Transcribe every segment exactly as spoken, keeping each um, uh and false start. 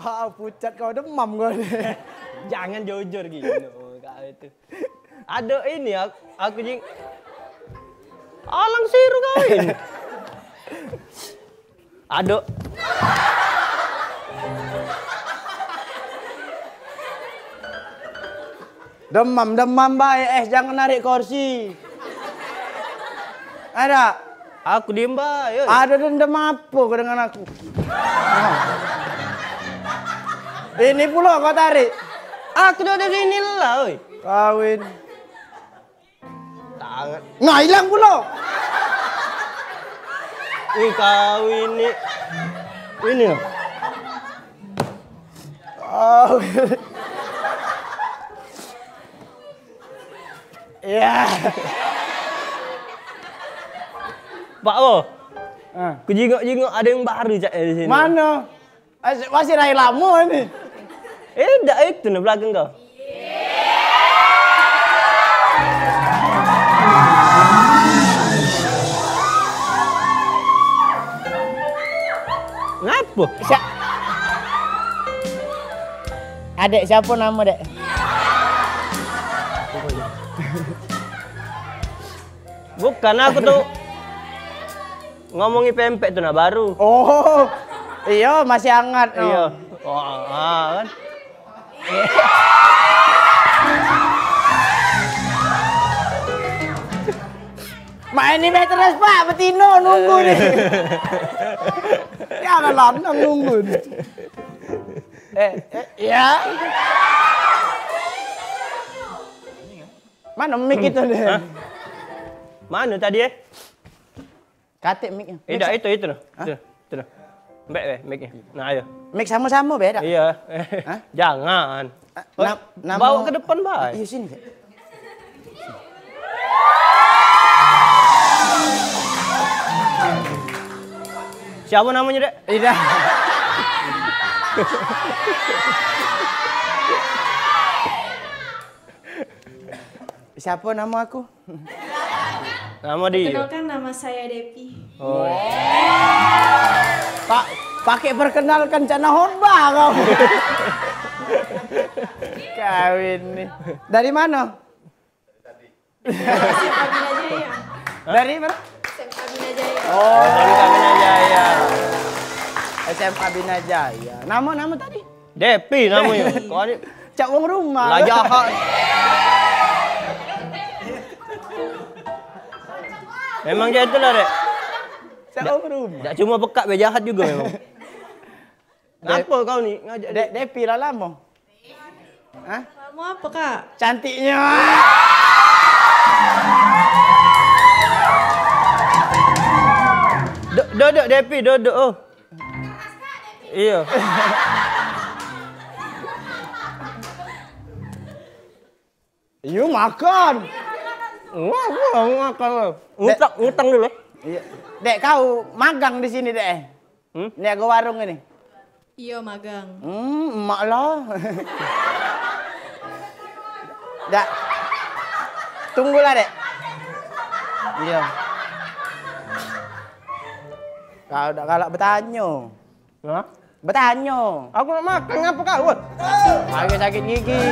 Ah, pucat kau, demam kau ni. Jangan jujur gitu kau itu. Ada ini aku, aku jing alang siru kau ini. Ada. Demam, demam bae, eh, jangan narik kursi. Ada? Aku diem bae, oi. Ada dendam apa kau dengan aku? Ini pula kau tarik. Aku duduk sini lah, oi. Kawin. Tangan. Nah, hilang pula. Wih, kau ini. Ini loh. Oh. Ya. Pak Wo. Ah. Ku jingok-jingok ada yang baru cak di sini. Mana? Masih, masih rai lama ni. Eh, dak itu nah belakang kau. Ngapo? Sa- Adek, siapa nama, Dek? Bukan, aku tu ngomongi pempek tu nah baru. Oh, iya, masih hangat, no. Iya. Wah, ah, kan. Main ni terus, Pak, betino nunggu ni. Ya, lah, lanang nunggu ni. Eh, eh, ya. Mana mic itu dia? Hah? Mana tadi, eh? Katik mic-nya. Eh, dak, itu, itu noh. Hah? Itu, itu noh. Mbek weh mic-nya. Nah, ayo. Mic sama-sama beda. Iya. Hah? Jangan. Ah, oh, nam- nama- bawa ke depan, Bay. Iya, sini, Cak. Siapa namanya, Dek? Ida. Siapa nama aku? Nama dia. Perkenalkan, nama saya Depi. Oh. Pak, pakai perkenalkan cak nak khotbah kau. Kawin nih. Dari mana? S M A Bina Jaya. Dari mana? S M A Bina Jaya. Oh, S M A Bina Jaya. S M A Bina Jaya. Nama, nama tadi? Depi namonyo. Kau ni cak wong rumah. Lah jahat. Memang cak itulah, Dek. Cak wong rumah. Dak cuma pekak be, jahat juga memang. Ngapo kau ni ngajak Dek, Depi lah lamo. Hah? Lamo apa, Kak? Cantiknya. Duduk, Depi, duduk. Oh. Iyo. Iyo, makan. Makan, makan. Ngutang, ngutang dulu. Iyo. Dek, kau magang di sini, Dek? Hmm? Niago warung ini? Iyo, magang. Hmm, emak lah. Dak. Tunggulah, Dek. Iyo. Kau dak galak betanyo. Hah? Betanyo. Aku nak makan, ngapa kau? Lagi sakit gigi.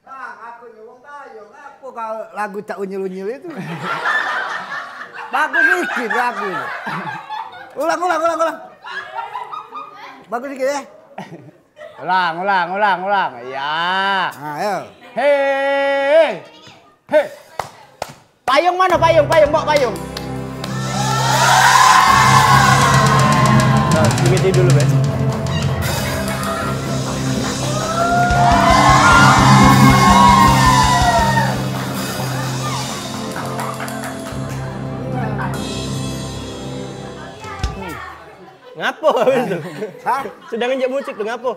Bang, aku ni wong Tayo, ngapo kau lagu cak unyil-unyil itu? Bagus sikit lagu. Ulang, ulang, ulang, ulang. Bagus sikit, eh. Ulang, ulang, ulang, ulang. Ya. Nah, ayo. Hei. Hei. Payung mano payung? Payung, bawa payung. Nah, sini dulu, Be. Ngapo habis tu? Hah? Sedang ngejak musik tu, ngapo?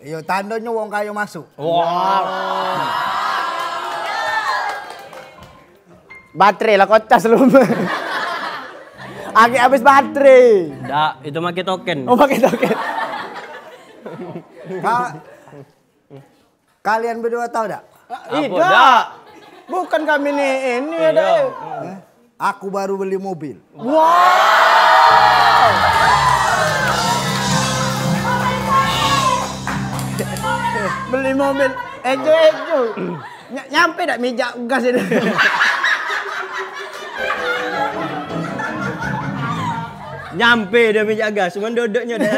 Iyo, tandonyo wong kayo masuk. Wah. Baterai lah kau cas lu. Agek habis baterai. Dak, itu make token. Oh, pakai token. Ka-, kalian berdua tahu dak? Apa dak? Bukan kami ni, ini ada. Iya. Aku baru beli mobil. Wow. Beli mobil ejo-ejo. Ny-, nyampe dak mijak gas ini? Nyampe dah mijak gas, cuman dodoknya dah.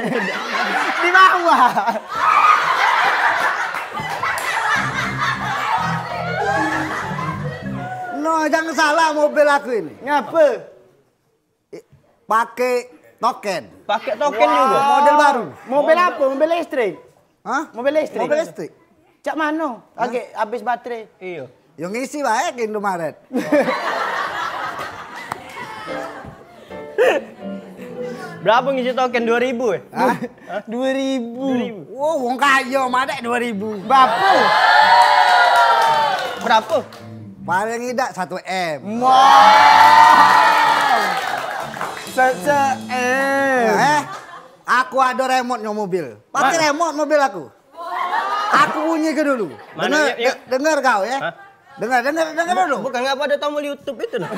Di bawah. No, jangan salah mobil aku ini. Ngapa? Eh, pakai token. Pakai token juga? Model baru. Mobil apa? Mobil listrik? Hah? Mobil listrik? Mobil listrik. Cak mano? Hah? Agek habis baterai. Iya. Yo ngisi bae ke Indomaret. Berapa ngisi token? Dua ribu, eh? Hah? Dua ribu. Dua ribu. Wow, wong kayo madek dua ribu. Berapa? Berapa? Paling idak satu M. Wow. Satu M. Eh, aku ada remote nyo mobil. Pakai remote mobil aku. Aku bunyi ke dulu. Mana, denger, yuk, yuk. De-, denger kau ya. Hah? Denger, denger, denger dulu. Bukan, ngapa ada tombol YouTube itu nah?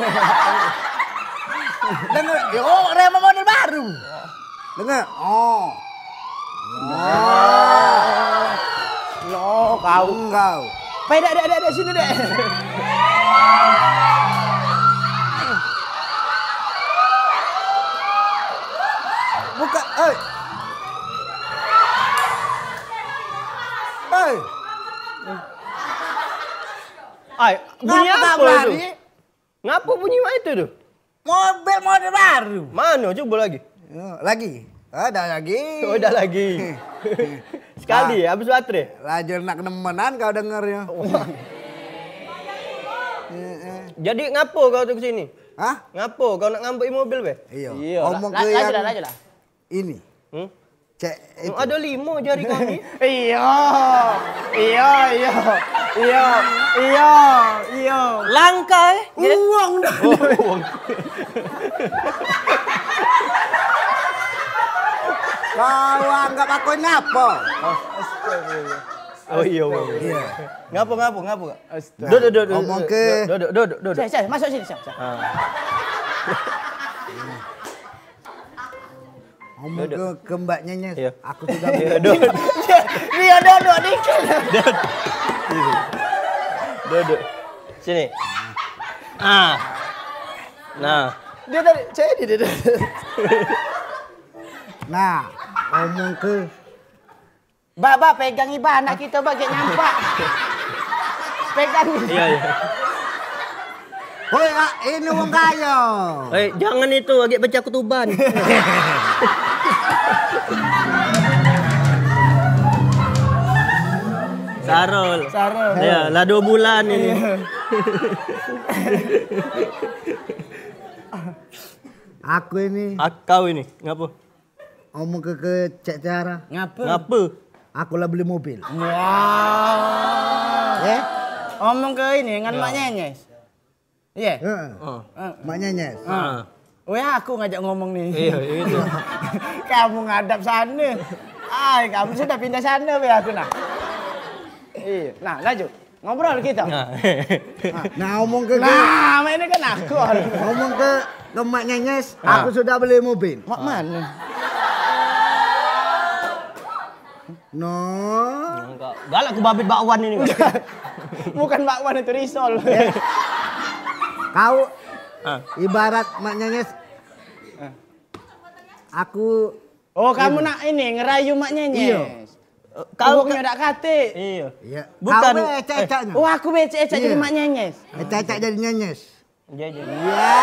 Denger, yo, remote model baru. Denger, oh. Oh. No, kau. Enggak. Pai, dek, dek, dek, dek, sini, dek. Buka, oi. Oi. Ai, bunyi apa itu? Ngapa bunyi mak itu tu? Mobil model baru. Mano, cubo lagi. Yo, lagi. Ada lagi. Oh, ada lagi. Sekali, habis baterai. Laju nak nemenan kau dengernya. Heeh. Jadi ngapo kau tu ke sini? Hah? Ngapo kau nak ngambek mobil be? Iyo. Iyo, omong ke yang laju lah, laju lah. Ini. Hmm? Cek itu. Ada lima jari kami. Iyo. Iyo, iyo. Iyo, iyo, iyo. Langka, eh? Uang dah. Oh, uang. Kau anggap aku ini apa? Oh, astagfirullah. Oh, iya, Bang. Iya. Ngapo, ngapo, ngapo, Kak? Astaga. Duduk, duduk, duduk. Ngomong ke. Duduk, duduk, duduk. Saya, saya, masuk sini, saya, saya. Ah. Ngomong ke, ke Mbak Nyenyes, iya, aku sudah. Iya, duduk. Dia duduk dikit. Duduk. Duduk. Sini. Ah. Nah. Dia tadi, saya dia, dia, dia. Nah, ngomong ke Ba, ba, pegangi ba, anak kito ba, gek nyampak. Pegangi. Iya, iya. Woi, Kak, ini wong kayo. Eh, jangan itu, agek baca kutuban. Sarul. Sarul. Ya, lah dua bulan ini. Iya. Aku ini. Ak-, kau ini, ngapo? Omong ke, ke Cek Tiara. Ngapa? Ngapa? Aku lah beli mobil. Wah. Eh? Omong ke ini dengan Mak Nyenyes. Iya? Heeh. Oh. Heeh. Mak Nyenyes. Ah. Weh, aku ngajak ngomong nih. Iya, iya itu. Kamu ngadap sana. Ai, kamu sudah pindah sana, weh, aku nah. Iya. Nah, lanjut. Ngobrol kito. Nah. Nah, omong ke, nah, mak ini kan aku. Omong ke, ke Mak Nyenyes, ah, aku sudah beli mobil. Mak mano? No. Galak ku babit bakwan ini. Bukan bakwan itu, risol. Ya. Kau, ah, ibarat Mak Nyenyes. Ah. Aku Oh, kamu nak ini, ngerayu Mak Nyenyes? Iyo. Kau wongnyo dak katik. Iyo. Iya. Bukan. Kau be ecak-ecaknyo. Oh, aku be ecak-ecak jadi Mak Nyenyes. Ecak-ecak jadi Nyenyes. Iya, iya. Iya.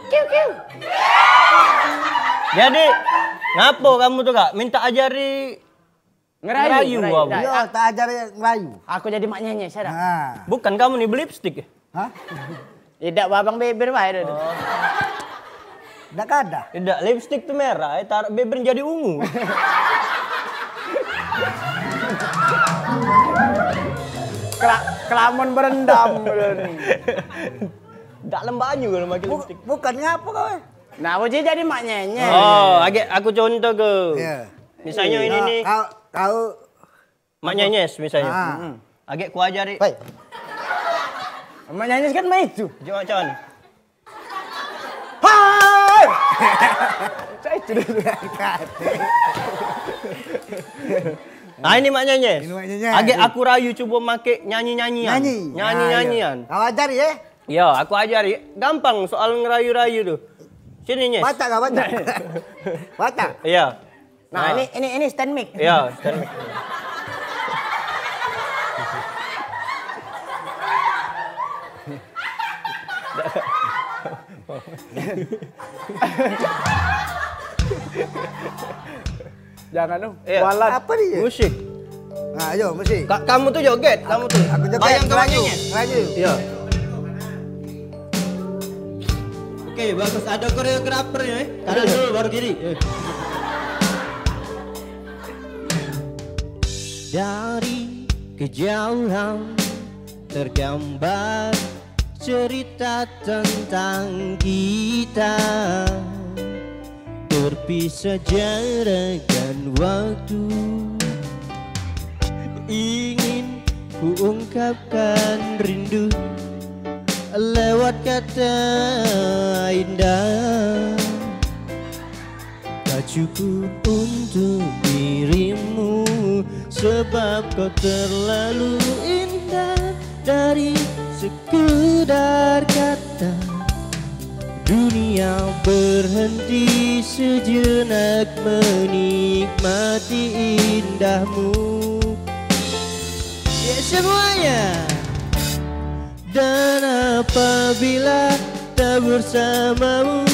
Kiu, kiu. Jadi, ngapo kamu tu, Kak? Minta ajari Ngerayu, ngerayu, ngerayu. Iyo, tak ajari ngerayu. Aku jadi Mak Nyenyes, ya dak? Nah. Bukan kamu ni belipstik ya? Hah? Idak, babang beber bae dah. Oh. Dak ada. Idak, lipstik tu merah, eh, taruh beber jadi ungu. Kela-, kelamun berendam dulu ni. Dak lem banyu kalau pakai Bu-, lipstick. Bukan ngapa kau, eh? Nah, aku jadi, jadi mak nyenyes. Oh, agek aku contoh ke. Iya. Misalnya ini Nah, nih. Kau, kau Mak nyenyes misalnya. Ah. Mm-mm. Agek ku ajari. Baik. Mak nyenyes kan mak itu. Cuma macam mana? Hai! Cak itu dulu. Nah, ini mak nyenyes. Ini mak nyenyes. Agek aku rayu cuba make nyanyi-nyanyian. Nyanyi. Nyanyi-nyanyian. Nah, iya. Kau ajari, eh? Ya, aku ajari. Gampang soal ngerayu-rayu tu. Sini, Nyes. Batak kah, Batak? Batak? Iya. Nah, Ah. ini, ini, ini stand mic. Iya, stand mic. Jangan tu. Iya. Kualat. Apa dia? Musik. Nah, ayo, musik. Ka-, kamu tu joget, kamu tu. Aku joget, Bayang ke ngerayu, nyanyi. Ngerayu. Iya. Oke, bagus. Ada koreografernya, eh. Kanan dulu, baru kiri. Eh. Dari kejauhan tergambar cerita tentang kita. Terpisah jarak dan waktu. Ingin ku ungkapkan rindu lewat kata indah. Tak cukup untuk dirimu, sebab kau terlalu indah. Dari sekedar kata, dunia berhenti sejenak menikmati indahmu. Ya, semuanya. Dan apabila tak bersamamu,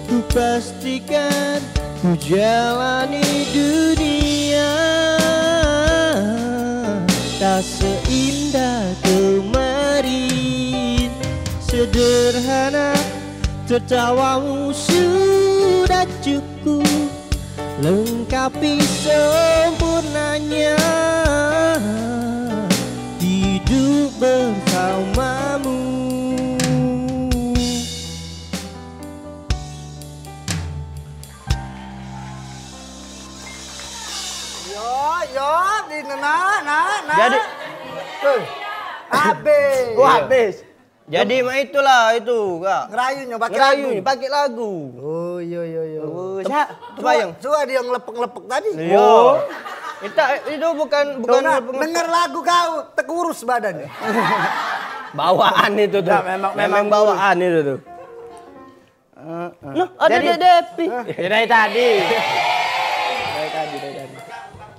ku pastikan ku jalani dunia. Tak seindah kemarin, sederhana tertawamu sudah cukup lengkapi sempurnanya hidup bersamamu. Yo, yo, di nena, na, na. Jadi Eh, habis. Wah, habis. Jadi mak itulah itu, Kak. Ngerayunyo pakai Ngerayu lagu. Pakai lagu. Oh, iya, iya, iya. Oh, Tem-, sa-, sembayang. Suka dia ngelepek-ngelepek tadi. Iya. Oh. Itu, itu bukan, bukan Tuh, nah, ngelepek-ngelepek. Denger lagu kau, tekurus badannya. Bawaan itu tuh. Enggak, memang, memang memang kurus. Bawaan itu tuh. Heeh. Nah, ada Jadi Dek Depi. Hah? Ya, dari tadi. Dari tadi, dari tadi.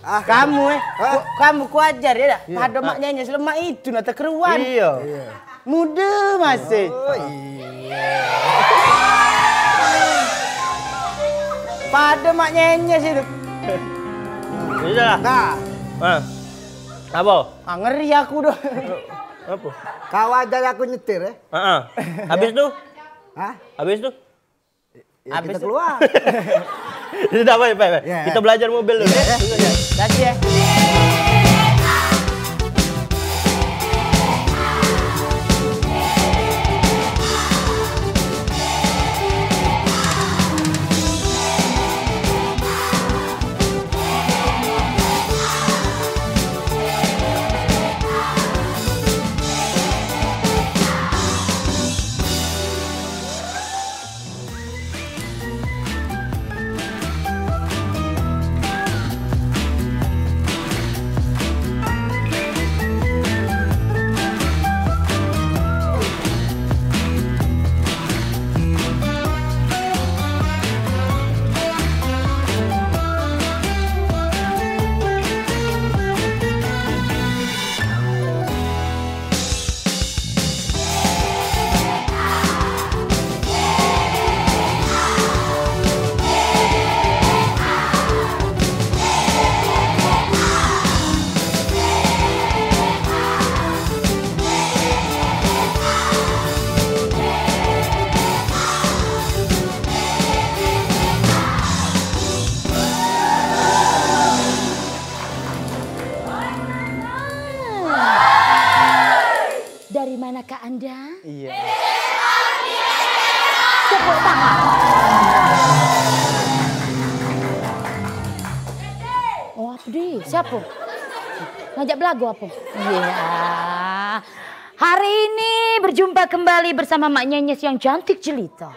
Ah. Kamu, eh, Hah? ku-, kamu kuajar ya dak? Iya. Pada mak nyenyes lemak itu nah tekeruan. Iya. Iya. Muda masih. Oh, iya. Pada mak nyenyes itu. Bisa lah. Nah. Ah. Apa? Ah, ngeri aku dah. Apa? Kau ajar aku nyetir, eh? Heeh. Habis tu? Hah? Habis tu? Ya, Habis kita tu. Keluar. Sudah, baik, baik, baik. Ya. Kita belajar mobil dulu, Ya, ya. ya. Tunggu, ya. Kasih, ya. Siapa? Ngajak belagu apa? Iya. Hari ini berjumpa kembali bersama Mak Nyenyes yang cantik jelita.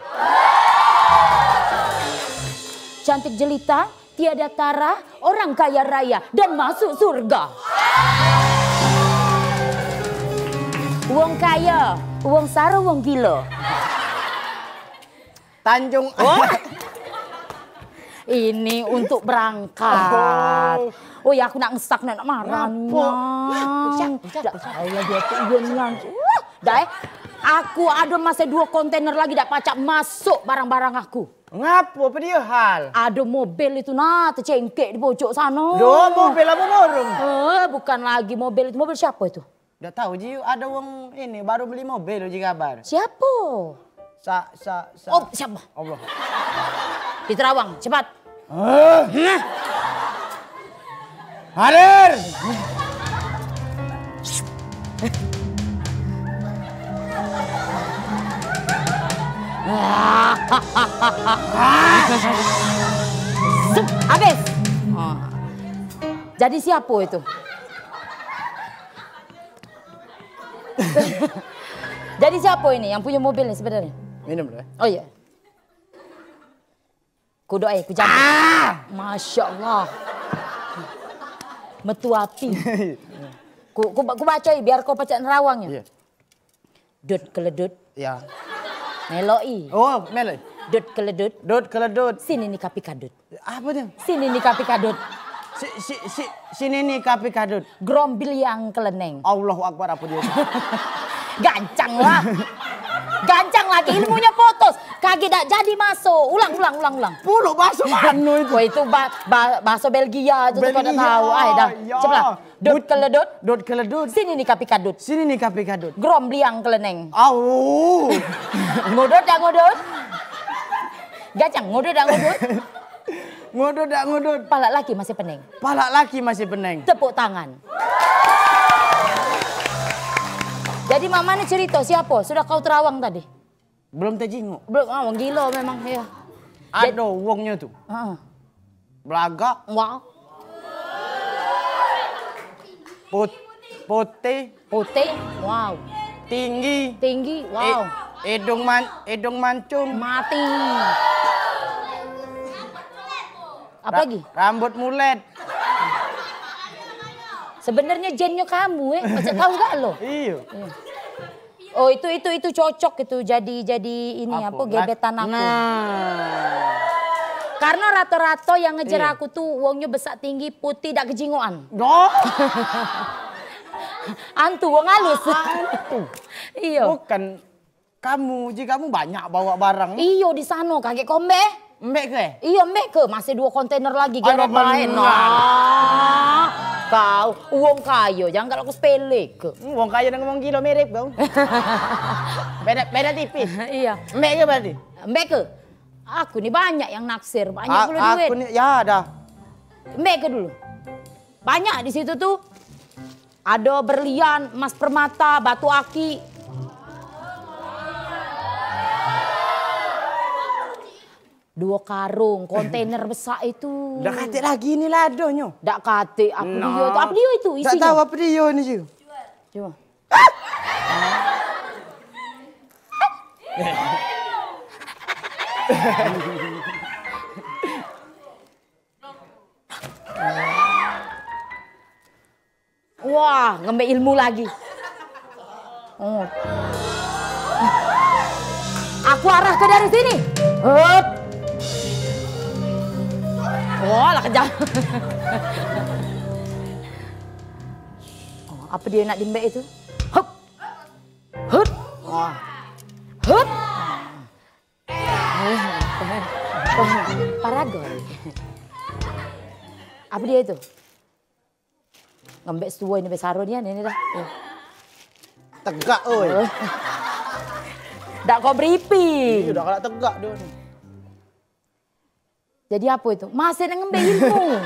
Cantik jelita, tiada tara, orang kaya raya, dan masuk surga. Wong kaya, wong saro, wong gila. Tanjung. Oh. Ini untuk berangkat. Oh. Oh ya, aku nak ngesak, nak, nak marah. Ngapo? Nang. Siap, siap, siap. Ya Allah, dia tu Ian Ngan. Wah, dah, eh. Aku ada masih dua kontainer lagi dak pacak masuk barang-barang aku. Ngapo? Apa dia hal? Ada mobil itu nah, tercengkek di pojok sana. Doh, mobil apa borong? Eh, bukan lagi mobil itu. Mobil siapa itu? Dak tahu ji, ada wong ini baru beli mobil ji kabar. Siapa? Sa, sa, sa. Oh, siapa? Allah. Di Terawang, cepat. Hah? Nah. Hadir. Zup, habis. Ah. Jadi siapa itu? Jadi siapa ini yang punya mobil ni sebenarnya? Minum dulu, eh. Oh iya. Kudok, eh, kujam. Ah! Masya Allah. Metu ati. Ku, ku, ku baca, eh, biar kau pacak nerawang ya. Iya. Dut keledut. Ya. Meloi. Oh, meloi. Dut keledut. Dut keledut. Sini ni kapi kadut. Apa tu? Sini ni kapi kadut. Si, si, si, sini ni kapi kadut. Grombiliang keleneng. Allahu Akbar, apa dia? Gancang lah. Gancang lagi, ilmunya putus. Kagek dak jadi masuk. Ulang, ulang, ulang, ulang. Puluk bahasa mano itu? Wah, itu ba, ba, bahasa Belgia itu, kau dak tahu. Ai dah. Cepatlah. Dut keledut. Dut keledut. Sini ni kapi kadut. Sini ni kapi kadut. Grombliang keleneng. Au. Ngudut dak ngudut? Gacang ngudut dak ngudut? Ngudut dak ngudut? Palak laki masih pening. Palak laki masih pening. Tepuk tangan. Jadi mak mano cerita siapa? Sudah kau terawang tadi? Belum tejinguk. Belum, ah, wong gila memang, ya. Ado wongnyo tu. Heeh. Belagak. Wow. Put-, putih. Putih. Wow. Tinggi. Tinggi. Wow. I-, idung man-, idung mancung. Mati. Apa lagi? Ra-, rambut mulet. Sebenarnya jennyo kamu, eh. Pacak tahu gak lo? Iyo. Iya. Oh, itu, itu, itu cocok itu jadi, jadi ini apa, gebetan aku. Nah. Karena rata-rata yang ngejar aku tu wongnyo besak tinggi, putih, dak kejingokan. Doh. Antu, wong halus. Antu. Iyo. Bukan kamu, ji kamu banyak bawa barang. Iyo, di sano kagek kau mbek. Mbek ke? Iyo, mbek ke? Masih dua kontainer lagi, geret bae. Nah, kau, wong kayo, jangan kalau aku sepele ke. Hmm, wong kayo dengan wong gilo mirip kau. Beda, beda tipis. Iya. Mbek ke berarti? Mbek ke? Aku ni banyak yang naksir, banyak pulo duit. Aku ni, ya dah. Mbek ke dulu. Banyak di situ tu. Ado berlian, emas permata, batu aki. Dua karung, kontainer besak itu. Dak katik lagi ni lah adonyo. Dak katik, apa dia tu? Apa dia itu isinyo? Dak tahu apa dia ni, Ju. Coba. Wah, ngembek ilmu lagi. Oh. Aku arah ke dari sini. Hup. Wah, lah kejam. Oh, apa dia nak dimbek itu? Hup. Hup. Wah. Hup. Paragon. Apa dia itu? Ngembek setuo ini besaro nian ini dah. Tegak, oi. Dak kau briefing. Iyo, dak kalah tegak dia ni. Jadi apa itu? Masih nak ngembek ilmu.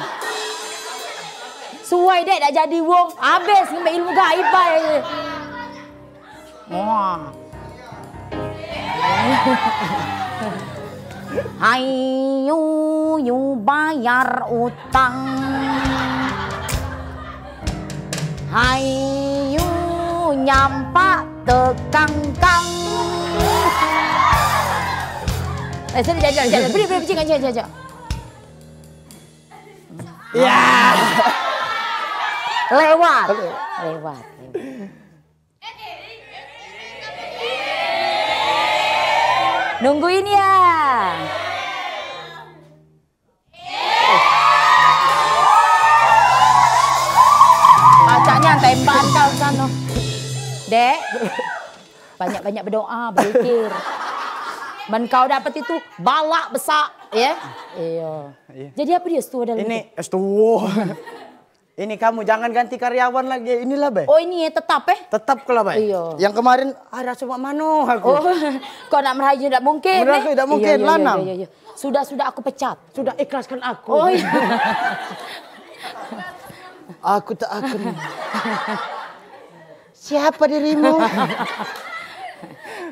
Suai dek dak jadi wong, habis ngembek ilmu gaib bae. Wah. Ayo, yu bayar utang. Ayu nyampak tekangkang. Eh, sini, jajak, jajak. Beri, beri, beri, jajak, jajak. Ya. Lewat. Lewat. Nungguin ya. Pacaknya tembakan kau sano. Dek, banyak-banyak berdoa, berzikir. Men kau dapat itu, balak besak, ya? Iya. Iya. Jadi apa dia setua dalam Ini itu? Setua. Ini kamu jangan ganti karyawan lagi. Inilah, Bay. Oh, ini ya tetap, eh? Tetap ke lah, Bay. Iya. Yang kemarin, ah, rasa mak mano aku. Oh, kau nak merayu tidak mungkin, Merayu eh? Tidak mungkin, Iya, iya, lanang. Iya, iya, iya. Sudah, sudah aku pecat. Sudah ikhlaskan aku. Oh, iya. Aku tak akan. Siapa dirimu?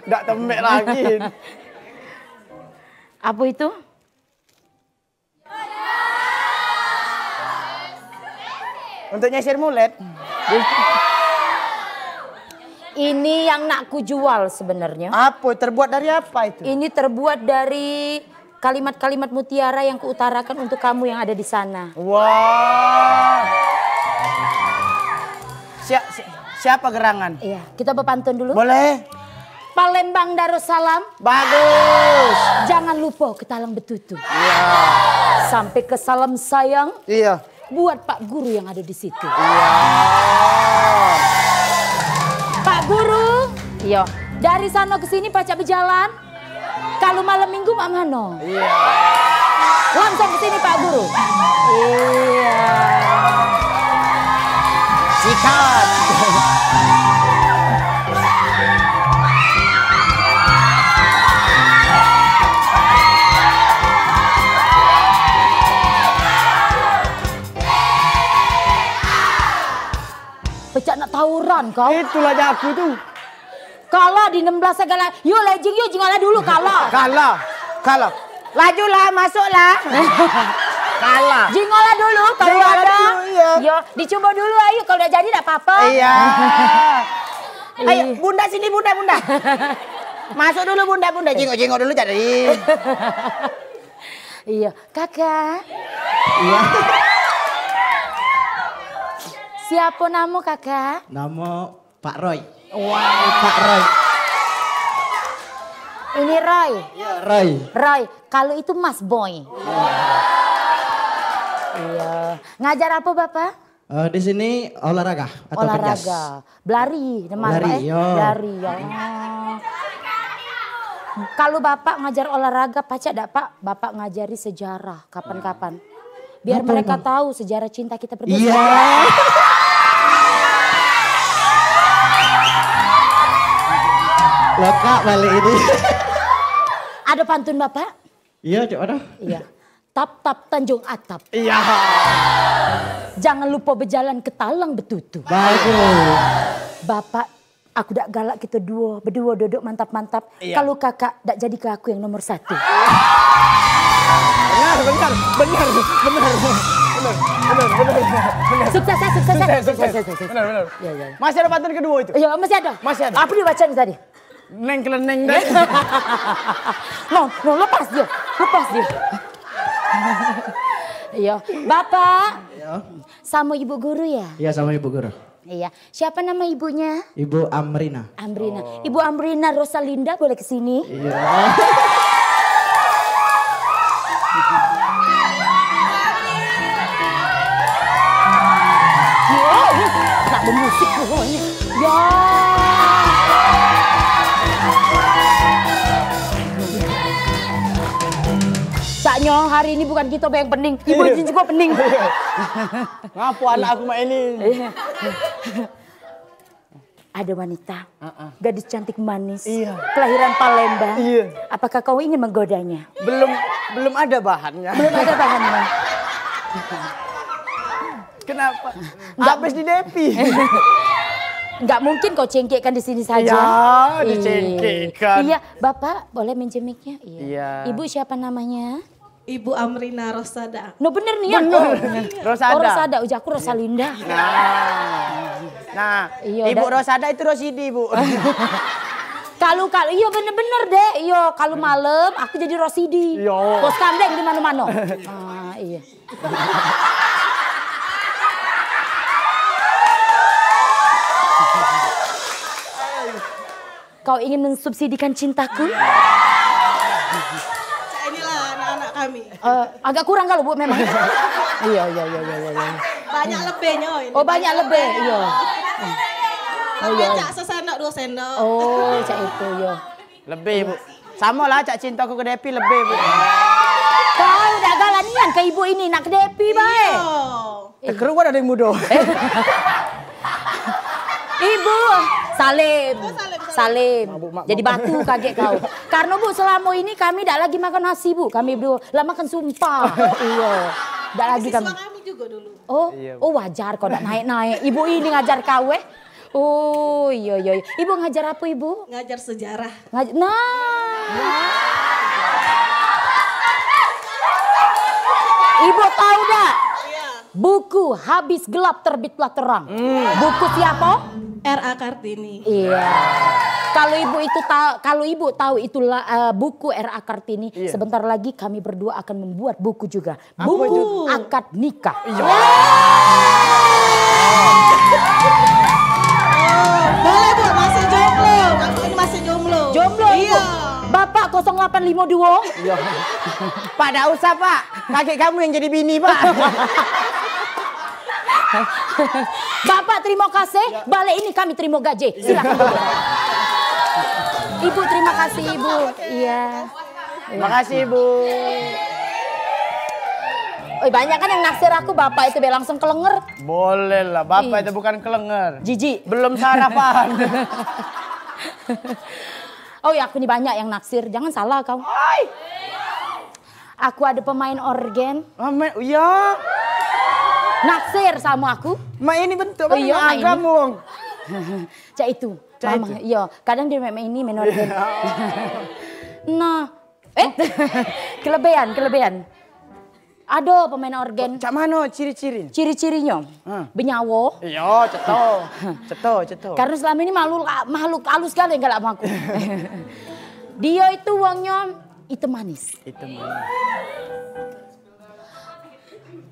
Ndak tembek lagi. Apa itu? Untuk nyisir mulut. Ini yang nak kujual sebenarnya. Apa? Terbuat dari apa itu? Ini terbuat dari kalimat-kalimat mutiara yang kuutarakan untuk kamu yang ada di sana. Wah. Sia- si- siapa gerangan? Iya, kita berpantun dulu. Boleh. Palembang Darussalam. Bagus. Jangan lupa ke Talang Betutu. Iya. Sampai ke salam sayang. Iya. Buat Pak Guru yang ada di situ. Iya. Pak Guru, iya. Dari sana ke sini pacak berjalan. Kalau malam minggu mak mano? Iya. Langsung ke sini Pak Guru. Iya. Sikat. Pecak nak tawuran kau. Itulah jaku tu. Kalah di enam belas segala. Yo lejing yo jingolah dulu kalah. Kalah. Kalah. Lajulah, masuklah. Kalah. Jingolah dulu kalau Jingolah ada. Dulu, iya. Yo, dicoba dulu ayo kalau dak jadi dak apa-apa. Iya. Ayo, Bunda sini Bunda, Bunda. Masuk dulu Bunda, Bunda. Jingok-jingok dulu jadi. Iya, Kakak. Iya. Siapa nama Kakak? Nama Pak Roy. Wah, Pak Roy. Ini Roy. Iya, Roy. Roy, kalau itu Mas Boy. Iya. Ngajar apa Bapak? Eh, di sini olahraga atau Olahraga. Belari, teman Belari, eh? Yo. Belari, ya. Kalau Bapak ngajar olahraga, pacak dak Pak? Bapak ngajari sejarah kapan-kapan. Biar Apa mereka itu? Tahu sejarah cinta kita berdua. Iya. Lekak balik ini. Ada pantun Bapak? Iya, Cok, ada. Iya. Tap-tap Tanjung Atap. Iya. Jangan lupa berjalan ke Talang Betutu. Bagus. Bapak, aku dak galak kita dua, berdua duduk mantap-mantap. Iya. Kalau kakak dak jadi ke aku yang nomor satu. Benar, benar, benar, benar, benar, benar, benar, benar, benar. Sukses ya, sukses ya. Sukses, sukses. Sukses, sukses. Benar, benar. Ya, ya. Masih ada pantun kedua itu? Iya, masih ada. Masih ada. Apa dia baca nih tadi? Neng keleneng deh. No, no, lepas dia. Lepas dia. Iya, Bapak. Iya. Sama Ibu Guru ya? Iya, sama Ibu Guru. Iya. Siapa nama ibunya? Ibu Amrina. Amrina. Oh. Ibu Amrina Rosalinda boleh ke sini? Iya. Nak bermusik pokoknya. Ya. Caknyo hari ini bukan kita yang pening, ibu Iya. Jin juga pening. Ngapo anak aku mak ini? Iya. Ada wanita, Heeh. Gadis cantik manis, Iya. Kelahiran Palembang. Iya. Apakah kau ingin menggodanya? Belum, belum ada bahannya. Belum ada bahannya. Kenapa? Enggak. Habis di Depi. Enggak mungkin kau cengkekkan di sini saja. Ya, Ih. Dicengkekkan. Iya, Bapak boleh minjem mic-nya? Iya. Iya. Ibu siapa namanya? Ibu Amrina Rosada. No, bener nih ya. Bener. Oh. Rosada. Oh, Rosada. Ujar aku Rosalinda. Nah. Nah, Iyo, Ibu dah. Rosada itu Rosidi, Bu. Kalau, kalau, iyo, bener-bener deh. Iyo, kalau malam aku jadi Rosidi. Iyo. Bos kandeng di mano-mano. Ah, iya. Kau ingin mensubsidikan cintaku? Cak inilah anak-anak kami. Eh, agak kurang kalau, Bu, memang. Iya, iya, iya, iya, iya, iya. Banyak lebihnya ini. Oh, banyak lebih, iya. Oh, iya. Cak sesendok, dua sendok. Oh, cak itu, iya. Lebih, Bu. Sama lah, cak cintaku ke Depi lebih, Bu. Kau dah galak nian ke ibu ini, nak ke Depi bae. Iya. Eh, keruan ada yang muda. Eh. Ibu, salim. Oh, salim, salim. Salim. Mabuk, mak, jadi mabuk. Batu kaget kau. Karena, Bu, selama ini kami dak lagi makan nasi, Bu. Kami berdua lah makan sumpah. Iya. Dak lagi kami. Siswa kami juga dulu. Oh, iya, Bu. Oh, wajar kau dak naik-naik. Ibu ini ngajar kau, eh. Oh, iya, iya, iya. Ibu ngajar apa, Ibu? Ngajar sejarah. Ngaj-, nah. Ibu tahu dak? Iya. Buku Habis Gelap Terbitlah Terang. Hmm. Buku siapa? R A Kartini. Iya. Kalau ibu itu ta-, kalau ibu tahu itulah, eh, buku R A Kartini, iya, sebentar lagi kami berdua akan membuat buku juga. Apa itu? Buku akad nikah. Iya. Oh, boleh, Bu, masih jomblo. Aku ini masih jomblo. Jomblo, Ibu? Iya. Bapak kosong delapan lima dua. Iya. Pak, dak usah, Pak. Kakek kamu yang jadi bini, Pak. Bapak, terima kasih. Iya. Balik ini kami terima gaji. Silakan duduk. Ibu, terima kasih, Ibu. Iya. Makasih, Bu. Oi, banyak kan yang naksir aku, bapak itu be langsung kelenger. Boleh lah, bapak itu bukan kelenger. Jijik. Belum sarapan. Oh ya, aku ni banyak yang naksir, jangan salah kau. Oi. Aku ada pemain organ. Ah, me-, iya. Naksir sama aku. Mak ini bentuk. Oh, iya, agam, Wong. Cak itu. Cak itu. Mama, iya. Kadang dia main ini, main organ. Iya. Nah, eh? Kelebihan, kelebihan. Ada pemain organ. Cak mano ciri-ciri? Ciri-cirinyo, hah, benyawo. Iya, ceto. Ceto, ceto. Karena selama ini makhluk, makhluk halus sekali yang galak sama aku. Dia itu wongnyo item manis. Item manis.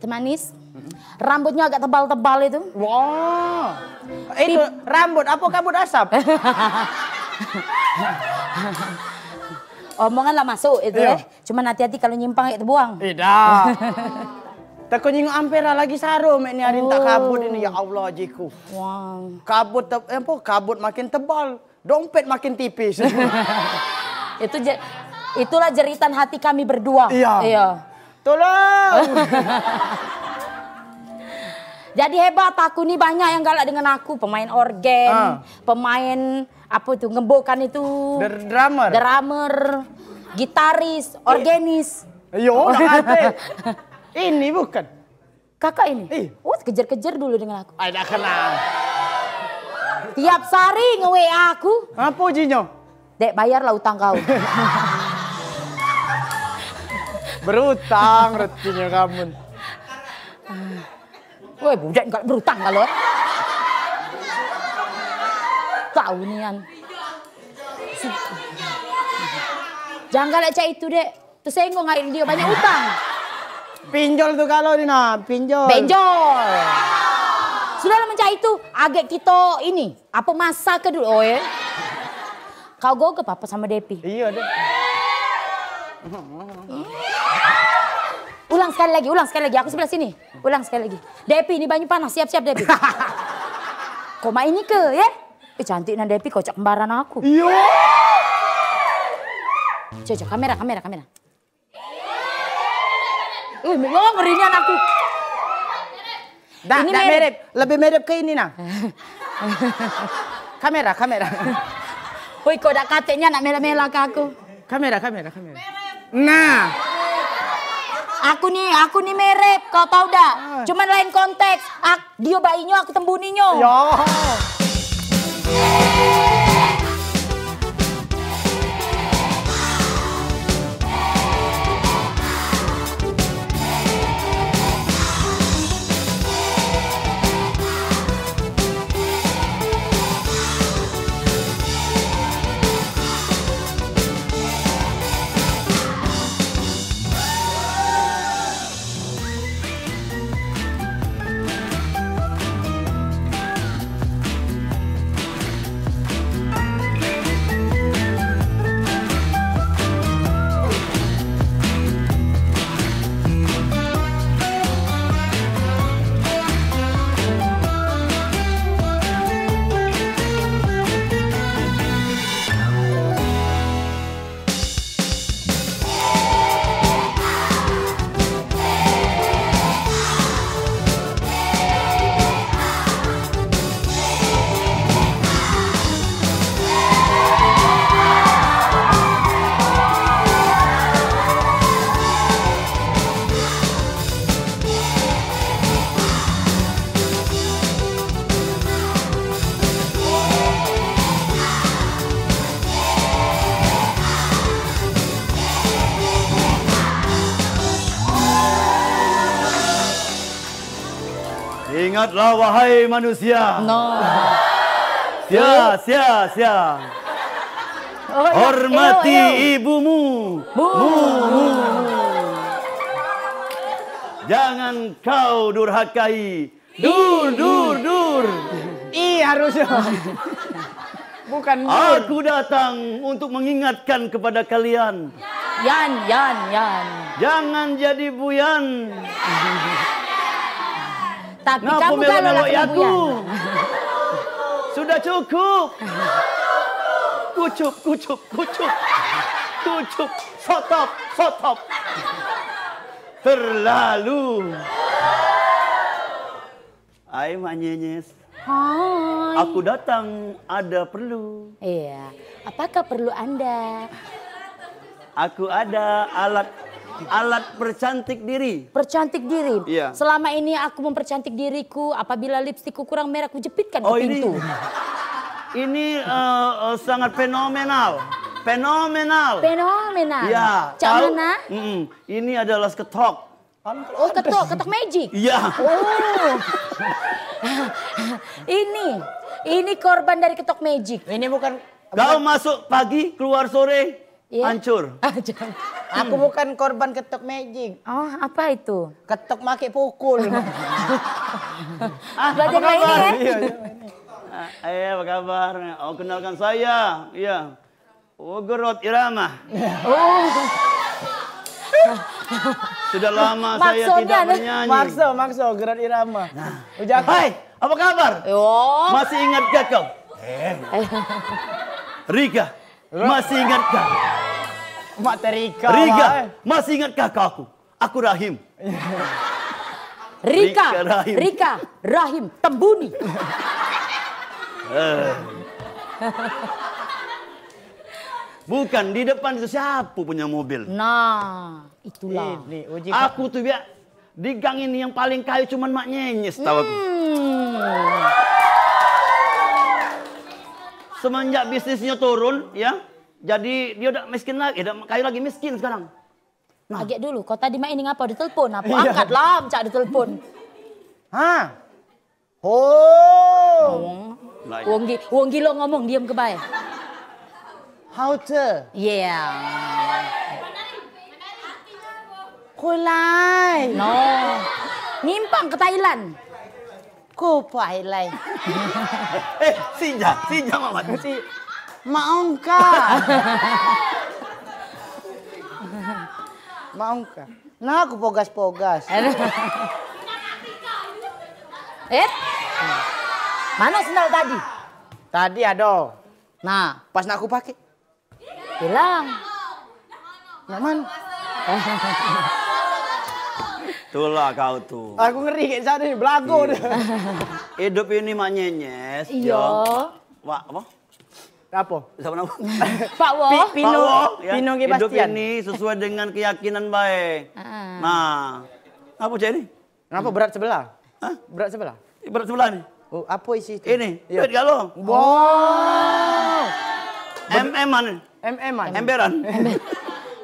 Temanis. Rambutnya agak tebal-tebal itu. Wah. Itu rambut apa kabut asap? Omongan lah masuk itu, iya, eh. Cuman hati-hati kalau nyimpang, ya tebuang. Tidak. Teko nyingok Ampera lagi saro mek ni hari tak kabut ini, ya Allah, jiku. Wah. Kabut te-, apa? Kabut makin tebal. Dompet makin tipis. Itu je-, itulah jeritan hati kami berdua. Iya. Iya. Tolong. Jadi hebat aku ni, banyak yang galak dengan aku, pemain organ, ah, pemain apa tu, ngembokan itu. Der-, drummer. Drummer, gitaris, organis. Iyo, nak kate. Ini bukan. Kakak ini? Ih. Oh, kejer-kejer dulu dengan aku. Ai, dak kenal. Tiap sehari nge-W A aku. Apa jinyo? Dek, bayarlah utang kau. Berutang retinyo kamu. Woi, budak enggak berutang kalau, eh. Tahu nian. Jangan galak cak itu, Dek. Tesenggong hari dio banyak utang. Pinjol tu kalau ni nah, pinjol. Benjol. Sudahlah mencari tu, agek kito ini, apa masa ke dulu, oh ya. Kau go ke papa sama Depi? Iya, deh. Ulang sekali lagi, ulang sekali lagi. Aku sebelah sini. Ulang sekali lagi. Depi, ini banyu panas, siap-siap, Depi. Koma ini ke, ya? Eh, cantik nah Depi, kocak kembaran aku. Iya. Coba, coba, kamera, kamera, kamera. Wih, oh, ngeri nian aku. Dak, ini dak mirip. Mirip. Lebih mirip ke ini nah. Kamera, kamera. Woi, kok dak kateknya nak mela-mela ke aku? Kamera, kamera, kamera. Nah. Aku ni, aku ni mirip, kau tahu dak? Ah. Cuman lain konteks. Ak-, dio bainyo, aku tembuninyo. Ya. Ingatlah wahai manusia. No. Sia, sia, sia. Oh, ya. Hormati ibumu. Mu, mu, mu. Jangan kau durhakai. Dur, dur, dur. I harusnya. Bukan dur. Aku datang untuk mengingatkan kepada kalian. Yan, yan, yan. Jangan jadi buyan. Tapi kamu galak melok-melok aku. Sudah cukup. Kucup, kucup, kucup. Kucup. Sotop, sotop. Terlalu. Hai Mak Nyenyes. Hai. Aku datang ada perlu. Iya. Apakah perlu Anda? Aku ada alat alat percantik diri. Percantik diri. Iya. Selama ini aku mempercantik diriku, apabila lipstikku kurang merah, ku jepitkan ke pintu. Oh, ini eh, eh, sangat fenomenal. Fenomenal. Fenomenal. Iya. Cak mana? Mm-mm. Ini adalah ketok. Oh, ketok, ketok magic. Iya. Oh. Ini, ini korban dari ketok magic. Ini bukan. Kau masuk pagi, keluar sore, iya, hancur. Aku bukan korban ketok magic. Oh, apa itu? Ketok make pukul. Ah, belajar apa kabar? Ini, ya? Iya, iya, ini. Ah, eh, apa kabar? Oh, kenalkan saya. Iya. Oh, Gerot Irama. Oh. Sudah lama saya tidak bernyanyi. Makso, makso, Gerot Irama. Nah. Hai, apa kabar? Yo. Masih ingatkah kau? Eh. Rika, masih ingatkah? Mak Terika. Rika, masih ingatkah kau aku? Aku Rahim. Rika, Rika Rahim. Rika Rahim Tambuni. Eh. Bukan, di depan itu siapa punya mobil? Nah, itulah. Ini, uji. Aku tuh, biar di gang ini yang paling kaya cuman Mak Nyenyes, tahu aku. Hmm. Semenjak bisnisnya turun, ya, jadi dia udah miskin lagi, udah kaya lagi, miskin sekarang. Nah. Agek dulu, kau tadi main ngapa? Ditelepon apa? Iya. Angkat lah, cak ditelepon. Ha. Oh. Wong, wong gi-, wong gilo ngomong, diam ke bae. How to? Yeah. Kulai. No. Nyimpang ke Thailand. Kupai lai. Eh, sinja, sinja Mamat. Si Mak Ongka. Mak Ongka. Nah, aku pogas-pogas. Eh? Mana sendal tadi? Tadi ada. Nah, pas nak aku pakai. Hilang. Nak man? Itulah kau tuh. Aku ngeri kayak sana ni, belagu dia. Hidup ini Mak Nyenyes, iya. Wak, apa? Apa? Siapa nama? Pak Wo. Pi-, Pino, Pak Wo, ya. Pino G. Hidup Bastian. Ini sesuai dengan keyakinan bae. Heeh. Nah, apa jadi? Kenapa berat sebelah? Hah? Berat sebelah? Berat sebelah ni. Oh, apa isi itu? Ini, iya. Duit galo. Wow. M M-an. M M-an. Emberan.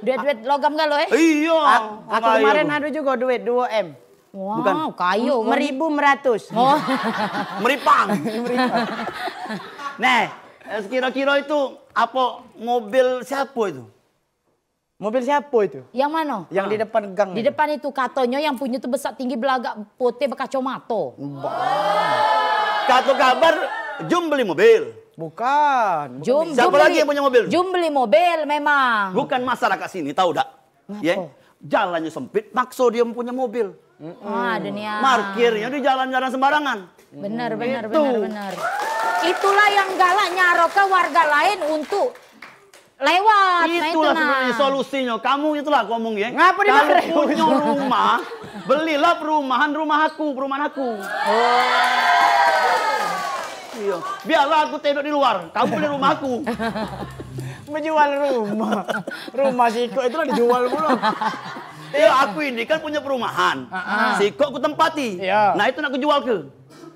Duit-duit logam galo, eh? Iya. A-, aku kemarin ada juga duit dua M. Wow, bukan. Kayo kan? Meribu meratus. Oh. Meripang. Meripang. Nah, eh, sekira-kira itu apa mobil siapa itu? Mobil siapa itu? Yang mano? Yang di depan gang itu. Di depan itu, katonyo yang punyo tu besak tinggi, belagak, putih, bekacomato. Bah. Kato kabar, Jum beli mobil. Bukan. Jum, siapa lagi yang punya mobil? Jum beli mobil memang. Bukan masyarakat sini, tahu dak? Ngapo? Ye, jalannyo sempit, makso dia punya mobil. Ah, dunia. Markirnyo di jalan-jalan sembarangan. Bener, bener, bener, bener. Itulah yang galak nyarok ke warga lain untuk lewat. Nah, itulah sebenarnya solusinya. Kamu itulah aku omong ya. Ngapa dimarahi? Kalau punya rumah, belilah perumahan rumah aku, perumahan aku. Oh. Iya. Biarlah aku tidur di luar. Kamu beli rumah aku. Menjual rumah. Rumah sikok itulah dijual pula. Ya, aku ini kan punya perumahan. Sikok aku tempati. Iya. Nah, itu nak aku jual ke.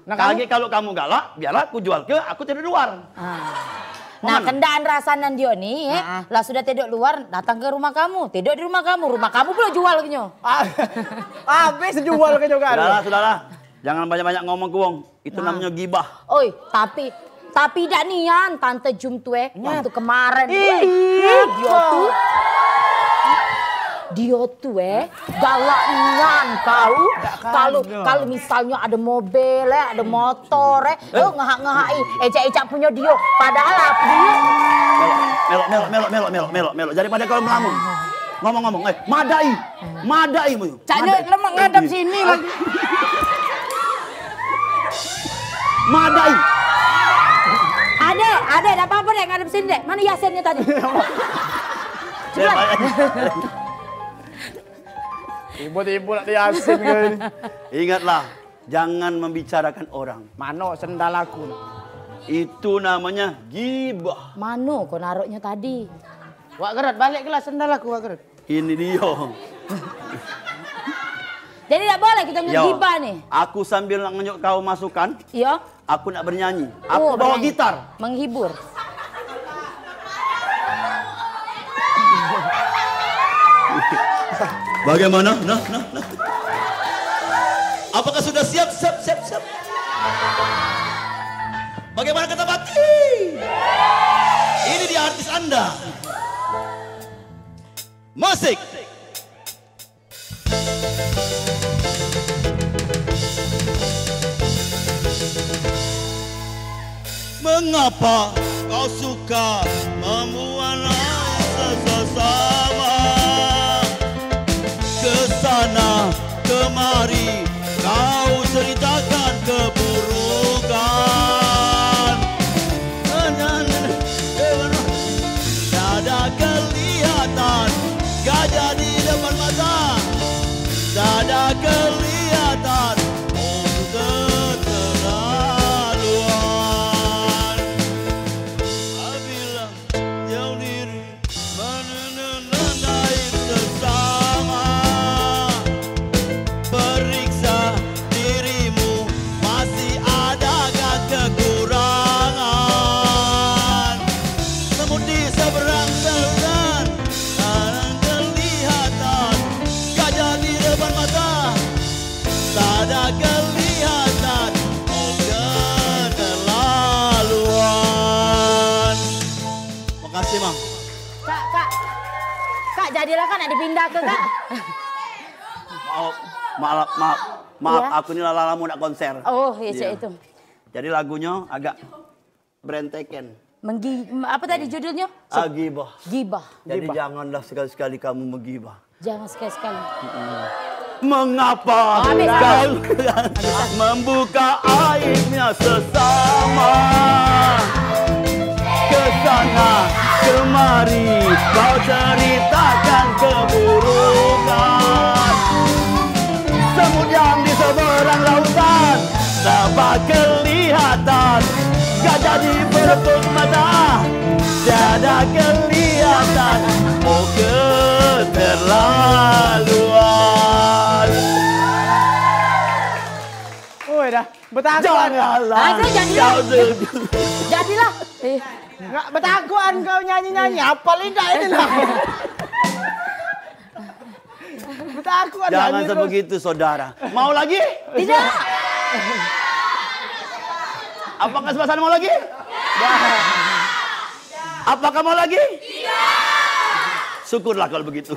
Nah, kagek kalau kamu galak, biarlah aku jual ke, aku tidur di luar. Ah. Nah, kendaan rasanan dio ni, eh, lah sudah tidur luar, datang ke rumah kamu, tidur di rumah kamu, rumah kamu pula jual kenyo. Ah, habis jual kenyo kan. Sudahlah, sudahlah. Jangan banyak-banyak ngomong, Kuong. Itu namonyo gibah. Oi, tapi, tapi dak nian Tante Jum tu, eh. Waktu kemaren. Ih, ih, dio tu. Dio tu, eh, galak nian kau. Kalu, kalu misalnyo ado mobil, eh, ado motor, eh, oh, ngehak-ngehaki, ejak-ejak punyo dio. Padahal aku. Melok, melok, melok, melok, melok, melok, melok. Daripada kau melamun. Ngomong-ngomong, eh, madai. Madai mu. Caknyo lemak ngadap sini lagi. Madai. Adek, adek, dak apa-apa, Dek, ngadep sini, Dek. Mana Yasinnyo tadi? Tiba-tiba nak Yasin ke ini. Ingatlah, jangan membicarakan orang. Mano sendal aku? Itu namanya gibah. Mano kau naroknyo tadi? Wak Gerot, balik kelas sendal aku, Wak Gerot. Ini dio. Jadi dak boleh kito ngegibah ni. Aku sambil nak ngenjuk kau masukan. Iyo. Aku nak bernyanyi. Aku bawa gitar. Menghibur. Bagaimana? Nah, nah, nah. Apakah sudah siap? Siap, siap, siap. Bagaimana kata Bati? Ini dia artis Anda. Musik. Mengapa kau suka membuat lain sesama? Ke sana kemari kau ceritakan keburukan. Tiada kelihatan gajah di depan mata. Tiada kelihatan, oh, keterlaluan. Apabila jauh diri menenangkan sesama. Periksa dirimu, masih adakah kekurangan? Semut di seberang lautan, kadang kelihatan, gajah di depan mata, tak ada kelihatan, oh, keterlaluan. Makasih, Mang. Kak, Kak. Kak, jadilah, Kak, nak dipindah ke, Kak. Maaf, maaf, maaf, maaf, aku ni lah lamo nak konser. Oh, iya, cek itu. Jadi lagunyo agak berentekan. Menggi-, apa tadi judulnyo? Ah, gibah. Gibah. Jadi janganlah sekali-sekali kamu menggibah. Jangan sekali-sekali. Mengapa kau membuka aibnya sesama? Ke sana kemari kau ceritakan keburukan. Semut yang di seberang lautan nampak kelihatan. Gajah di pelupuk mata tiada kelihatan. Oh, keterlaluan. Oi, dah. Betakuan. Janganlah. Ah, jadilah. Jadilah. Eh. Enggak betakuan kau nyanyi-nyanyi. Apal indak ini lah. Betakuan. Jangan sebegitu, saudara. Mau lagi? Tidak. Apakah sebelah sana mau lagi? Apakah mau lagi? Tidak. Syukurlah kalau begitu.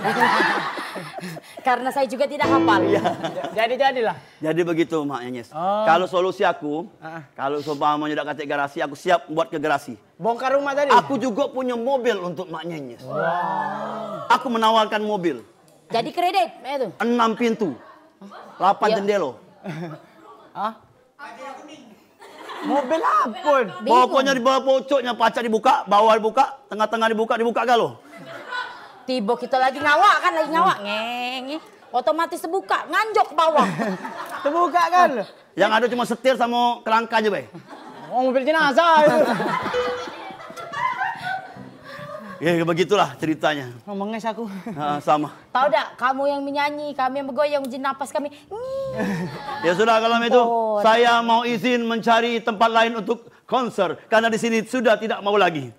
Karena saya juga tidak hafal. Iya. Jadi-jadilah. Jadi begitu, Mak Nyenyes. Oh. Kalau solusi aku, kalau seumpamanya dak katek garasi, aku siap buat ke garasi. Bongkar rumah tadi? Aku juga punya mobil untuk Mak Nyenyes. Aku menawarkan mobil. Jadi kredit, eh, tu? Enam pintu. Lapan jendela. Hah? Mobil apa? Bingung. Pokoknya di bawah pucuknya pacak dibuka, bawah dibuka, tengah-tengah dibuka, dibuka galo. Tiba kita lagi ngawak kan, lagi ngawak. Ngeng. Otomatis terbuka, nganjok ke bawah. Terbuka kan? Yang ada cuma setir sama kerangka aja, Bay. Oh, mobil jenazah itu. Ya, begitulah ceritanya. Menges aku. Ha, sama. Tahu dak, kamu yang menyanyi, kami yang bergoyang, uji napas kami. Ya sudah, kalau itu, saya mau izin mencari tempat lain untuk konser, karena di sini sudah tidak mau lagi.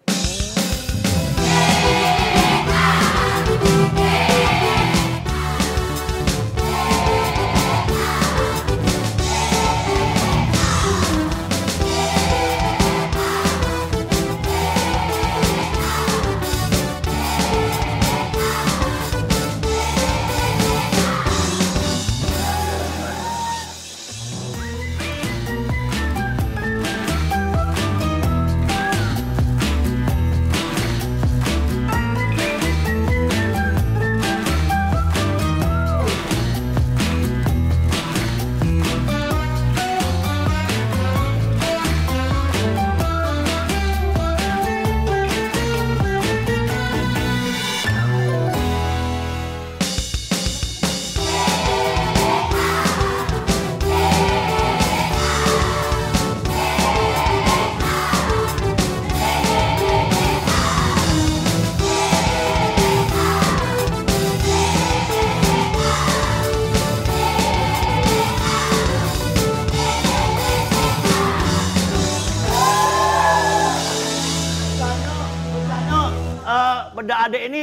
Dak, adek ini,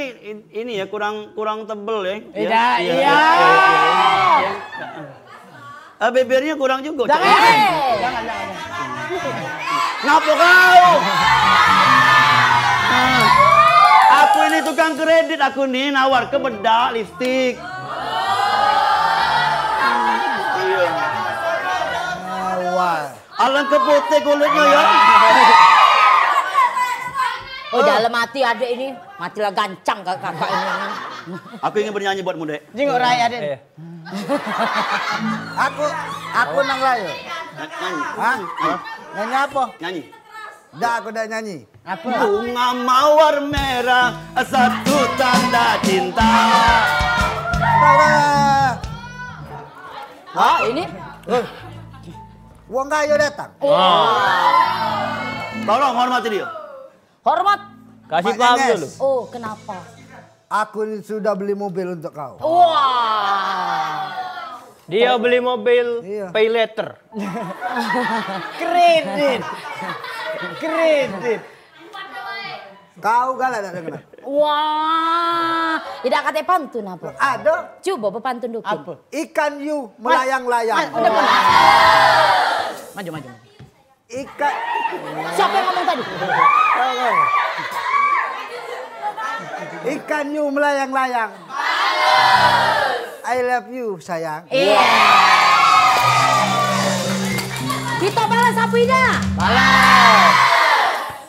ini ya, kurang, kurang tebel ya. Eh, dak, iya. Eh, bibirnya kurang juga, Cak. Jangan, jangan, jangan. Ngapa kau? Ah. Aku ini tukang kredit, aku ni nawar ke bedak, lipstik. Iya. Wah. Alangke putih kulitnya ya. Oh, dalam hati adek ini, matilah gancang kak-, kakak ini. Aku ingin bernyanyi buatmu, Dek. Jingok rai adek. Eh. Aku, aku nang layu. Nyanyi. Hah? Nyanyi apa? Nyanyi. Dah, aku dah nyanyi. Apa? Bunga mawar merah, satu tanda cinta. Salah. Hah, ini? Eh. Wong kaya datang. Wah. Tolong hormati dia. Hormat. Kasih Mak paham Nyanyes. Dulu. Oh, kenapa? Aku ni sudah beli mobil untuk kau. Wah. Dia beli mobil Iya. pay later. Kredit. Kredit. Kau galak dak dengar? Wah, tidak kate pantun apa? Ada. Coba bepantun dulu. Apa? Ikan hiu melayang-layang. Maju, maju, maju. Ikan. Siapa yang ngomong tadi? Ikan hiu melayang-layang. I love you, sayang. Iya. Kita balas apa tidak? Balas.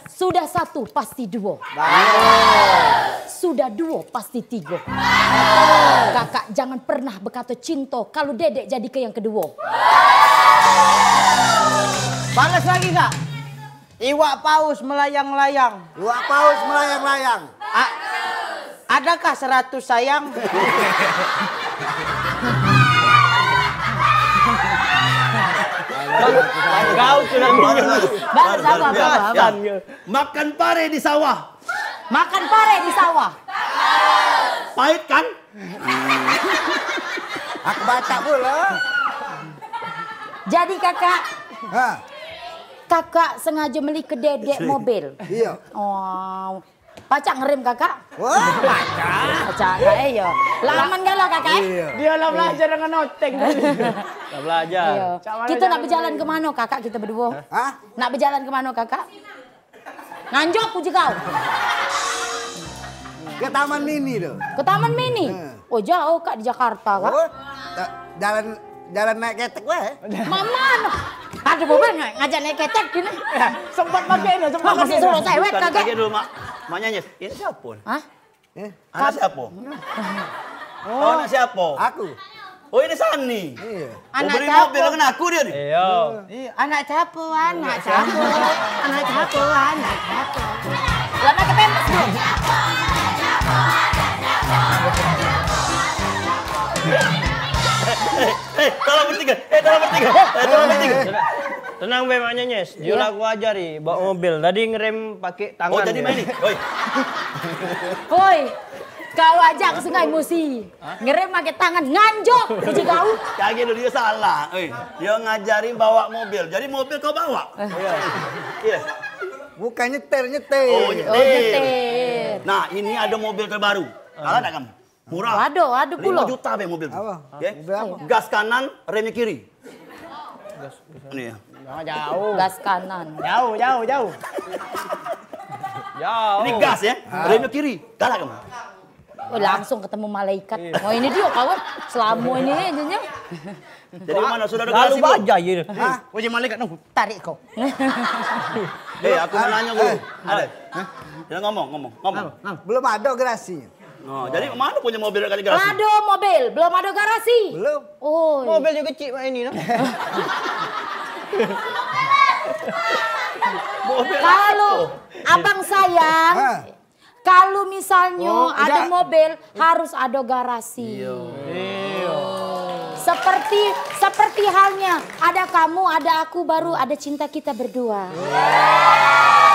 Sudah satu pasti dua. Balas. Sudah dua pasti tiga. Kakak jangan pernah bekato cinto kalau dedek jadi ke yang kedua. Balas lagi, Kak. Iwak paus melayang-layang. Iwak paus melayang-layang. A-, adakah seratus sayang? Kau sudah Balas apa, apa, apa? Makan pare di sawah. Makan pare di sawah. Pahit kan? Aku baca pula. Jadi kakak, Hah? kakak sengaja meli ke dedek mobil. Iya. Oh, pacak ngerem kakak? Wah, baca. Pacak, eh, iya. Laman galo kakak, eh? Iya. Dia lah belajar dengan oteng tadi. Lah belajar. Iya. Cak mana Kita nak jalan bejalan dulu? Ke mana kakak kita berdua? Hah? Nak bejalan ke mana kakak? Nganjuk puji kau. Ke Taman Mini tu. Ke Taman Mini? Hmm. Oh, jauh kak di Jakarta kak. Oh, ta-, jalan, jalan naik ketek weh. Maman. Aduh, Boben ngajak naik ketek gini. Sempat pakai tu, sempat Mak masih pakai tu. Suruh sewek Bukan, kagak. Kaget dulu, Mak. Maknya Nyes, ini siapa? Hah? Eh? Anak siapa? Oh. Kau anak siapa? Aku. Oh, ini Sani. Iya. Oh, Anak beli siapa? Mobil dengan aku dia ni. Iya. Iya, anak siapa? Anak siapa? Anak siapa? Anak siapa? Lah pakai pempes belum? Eh, eh, tolong bertiga. Eh, tolong bertiga. Eh, tolong bertiga. Tenang be, Mak Nyes. Dia Iya. lah aku ajari bawa mobil. Tadi ngerem pakai tangan Oh, jadi dia. Main ni. Oi. Hoi, kau ajak ke Sungai Musi. Hah? Ngerem pakai tangan, nganjuk biji kau. Kagek dulu dia salah. Oi, dia ngajari bawa mobil. Jadi mobil kau bawa. Iya. Iya. Bukan nyetir, nyetir. Oh, nyetir. Oh, nyetir. Nah, ini ada mobil terbaru. Kalah tak kamu? Murah. Waduh, waduh Lima pulo. Juta be mobil tu. Apa? Oke. Mobil apa? Gas kanan, remnya kiri. Gas, gas. Ini ya. Nah, jauh. Gas kanan. Jauh, jauh, jauh. Jauh. Ini gas ya, Ah. remnya kiri. Galak kamu. Oh, langsung ketemu malaikat. Iya. Oh, ini dia kawan. Selama ini aja nya. Jadi mana sudah ada Lalu garasi belum? Baja ya. Hah? Oh, jadi malaikat nunggu. Tarik kau. Eh, aku mau nanya dulu. Eh. Ada. Hah? Ya, ngomong, ngomong, ngomong. Belum ada garasi. Oh, jadi mana punya mobil kali garasi? Ada mobil, belum ada garasi. Belum. Oh. Mobil juga kecil mak ini nah. Mobil Kalau apa? Abang sayang, Hah? Kalau misalnya Oh, ada enggak. Mobil, harus ada garasi. Iya. Iya. Seperti seperti halnya ada kamu, ada aku, baru ada cinta kita berdua.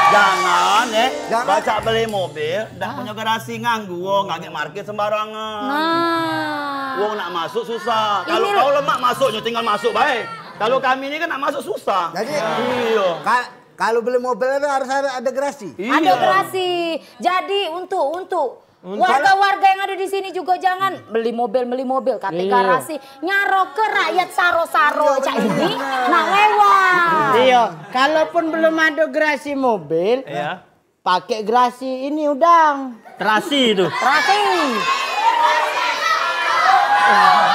Jangan eh, Jangan. Baca beli mobil, dak punya garasi nganggu, wong ngagek parkir sembarangan. Nah. Wong nak masuk susah. Kalau Ini kau lemak masuknya tinggal masuk baik. Kalau kami ni kan nak masuk susah. Jadi, Iya. ka-, Kalau beli mobil itu harus ada, ada garasi. Ada garasi. Jadi untuk untuk warga-warga yang ada di sini juga jangan beli mobil, beli mobil, kate garasi, nyaro ke rakyat saro-saro cak ini, nah lewat. Iya, kalaupun belum ada garasi mobil, pakai garasi ini udang. Terasi itu. Terasi.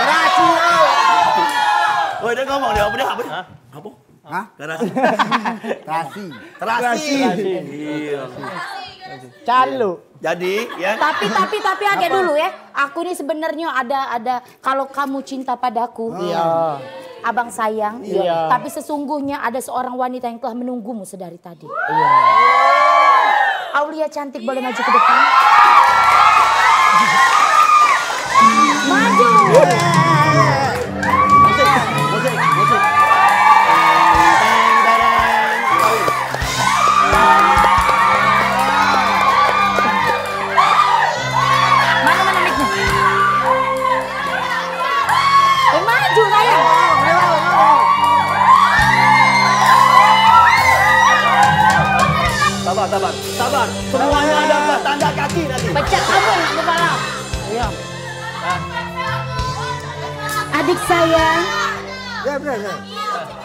Terasi. Woi, dia ngomong dia apa dia? Apa dia? Hah? Apa? Hah? Terasi. Terasi. Terasi. Iya. Calo. Jadi, ya. Tapi tapi tapi agak dulu ya. Aku ni sebenarnya ada ada kalau kamu cinta padaku, iya. Abang sayang, iya. Tapi sesungguhnya ada seorang wanita yang telah menunggumu sedari tadi. Iya. Aulia cantik boleh maju ke depan? Maju. Musik, musik, musik. Teng, tereng. Mana, mana mic-nya? Eh, maju, sayang. Sabar, sabar, sabar. Semuanya ada tanda kaki nanti. Pecah kamu, kepala. Iya. Adik sayang. Ya, benar, benar.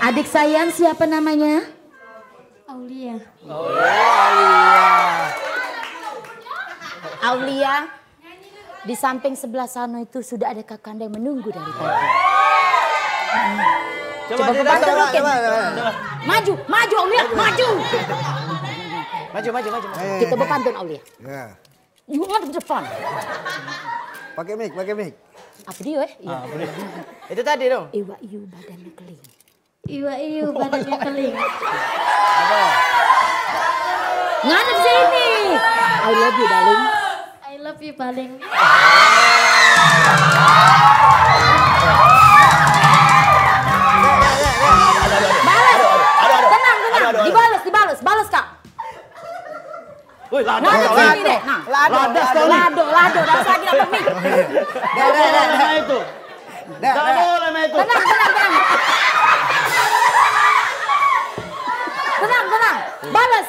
Adik sayang, siapa namanya? Aulia. Aulia, di samping sebelah sana itu sudah ada kakanda yang menunggu dari tadi. Coba, coba, coba, coba, coba. Maju, maju, Aulia, maju. Maju, maju, maju, maju. Kita berpantun, Aulia. Ya. You ngadep depan. Pakai mic, pakai mic. Apa dia, eh? Iya. Ah, apa dia? Itu tadi tu. Iwak iu badannya keling. Iwak iu badannya keling. Ngadep sini. I love you, darling. I love you, paling. Balas. Tenang, tenang. Dibalas, dibalas. Balas, Kak. Woi, ladas. Ngadep sini, Dek. Nah. Ladas, ladas, Tony. Lado, lado, dak usah lagi dapat mic. Dak boleh main itu. Dak boleh main itu. Tenang, tenang, tenang. Tenang, tenang. Balas.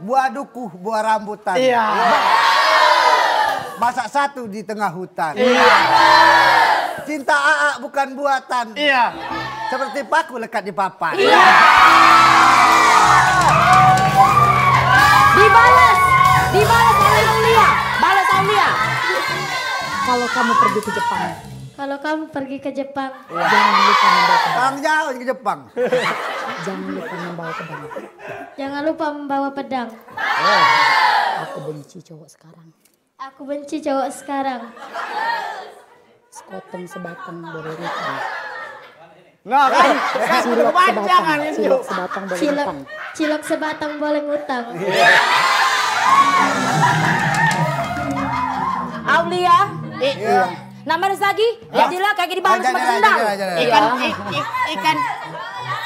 Buah dukuh, buah rambutan. Iya. Masak satu di tengah hutan. Iya. Cinta Aak bukan buatan. Iya. Seperti paku lekat di papan. Iya. Dibalas, dibalas oleh Aulia. Balas Aulia. Kalau kamu pergi ke Jepang. Kalau kamu pergi ke Jepang. Jangan lupa membawa pedang. Bang jauh ke Jepang. Jangan lupa membawa pedang. Jangan lupa membawa pedang. Aku benci cowok sekarang. Aku benci cowok sekarang. Sekoteng sebatang boleh ngutang. Nah, kan? Cilok sebatang, cilok sebatang boleh ngutang. Cilok sebatang boleh ngutang. Aulia. Iya. Nambah lagi? Jadilah kaki di bawah sama sendal. Ikan, i-, i-, ikan.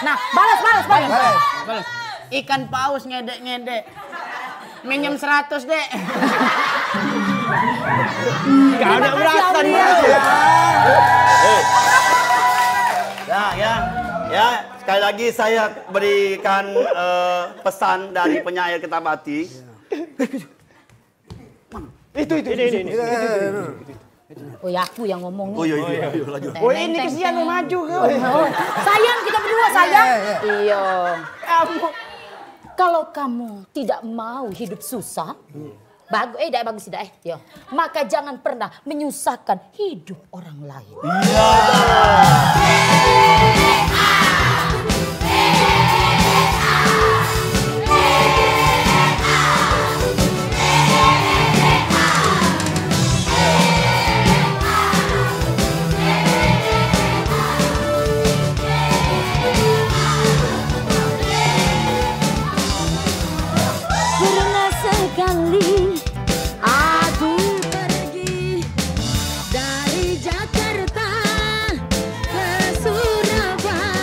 Nah, balas, balas, balas. Balas. Ikan paus ngedek-ngedek. Minjem seratus, Dek. Gak ada perasaan. Ya, ya. Ya, sekali lagi saya berikan, eh, pesan dari penyair Kertapati. Itu, itu, ini, ini, ini. Oh ya, aku yang ngomong nih. Oh iya, iya, iya, lanjut. Oh, ini kesian nih, maju ke. Oh, sayang kita berdua, sayang. Iya, iya. Iya. Kamu. Kalau kamu tidak mau hidup susah, bagus, eh, tidak bagus tidak, eh, ya. Maka jangan pernah menyusahkan hidup orang lain. Iya. Pernah sekali aku pergi dari Jakarta ke Surabaya.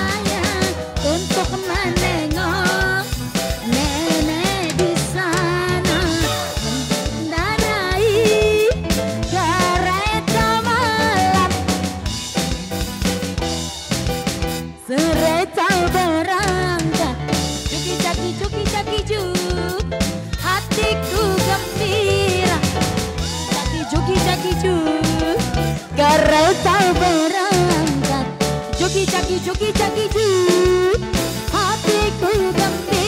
Kau berangkat. Jogi jagi, jogi jagi, ji. Hatiku gembira.